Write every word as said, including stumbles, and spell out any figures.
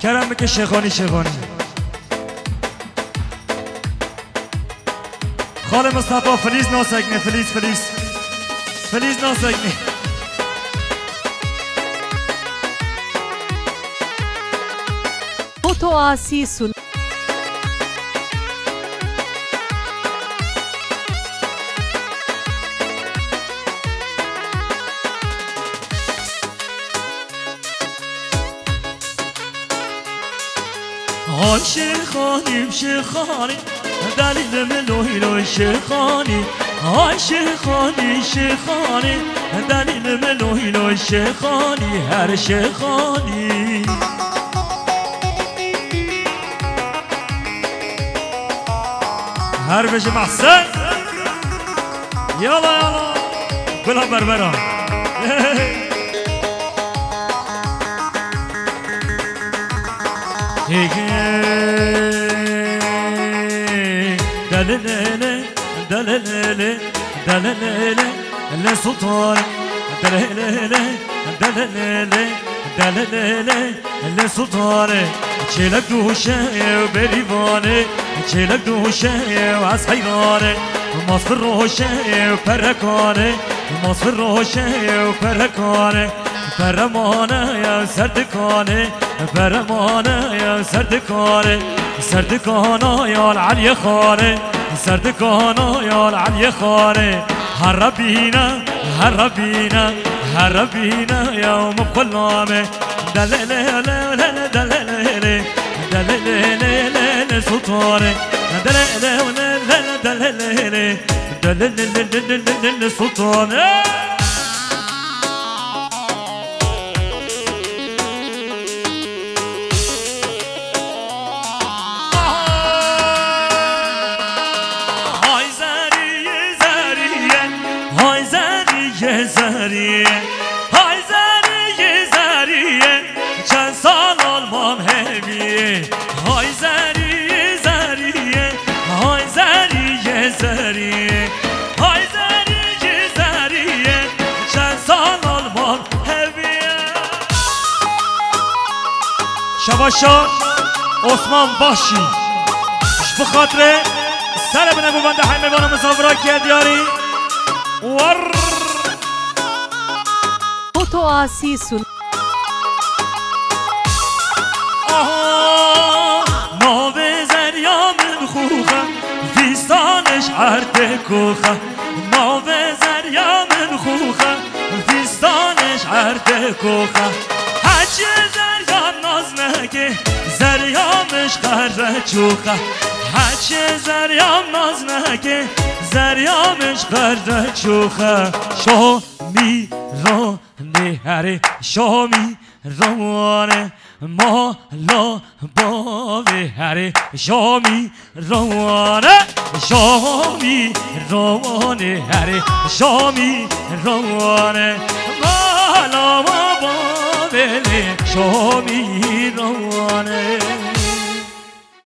Kerem bike Şêxanî, Şêxanî. Xalê Mistefa, Filîz nasekne, Filîz, Filîz. Filîz nasekne. Foto Asî Sun. Hay Şêxanî, Şêxanî, delîl min loy loy Şêxanî. Hay Şêxanî, Şêxanî, delîl min loy loy Şêxanî, her Şêxanî. Her bijî Mehsen. Yala, yala. Gula berbera. Hey, hey. Delelele, delelele, delelele, le sultan. Delelele, delelele, delelele, le sultan. Çêlek dûşe û berîvanê, çêlek dûşe û ez heyranê. Masfir roşe û perekanê, masfir roşe û perekanê. Peremane ya serdikane, peremane ya serdikane, serdikana ya Aliye Xane, serdikana ya Aliye Xane. Herre bîne, herre bîne, herre bîne ya mixwelame. Delelele, delelele, delelele, sultane. Delelele, delelele, delelele, sultane. Hay zerî, zerî, hay zerî, zerî, hay zerî, zerî, çend sal olmam hevî. Hay zerî, zerî, hay zerî, zerî. Hay zerî, zerî, çend sal olmam hevî. Şebaşa Osman Başî. Ji bi xatirê serê bine bo bende hemê vana misafira ke diyarî. War. Foto Asî Sun. Aha, navê zerya min xûxe, fîstanê ji erdê koxe. Navê zerya min xûxe, fîstanê ji erdê koxe. Heçê zerya naz neke, zerya min ji qere çûxe. Heçê zerya naz neke, zerya min ji qere çûxe. Şomî ro Nê herê Şamî rawane, mala bavê herê Şamî rawane, Şamî rawane, herê Şamî rawane, mala bavê lê Şamî rawane.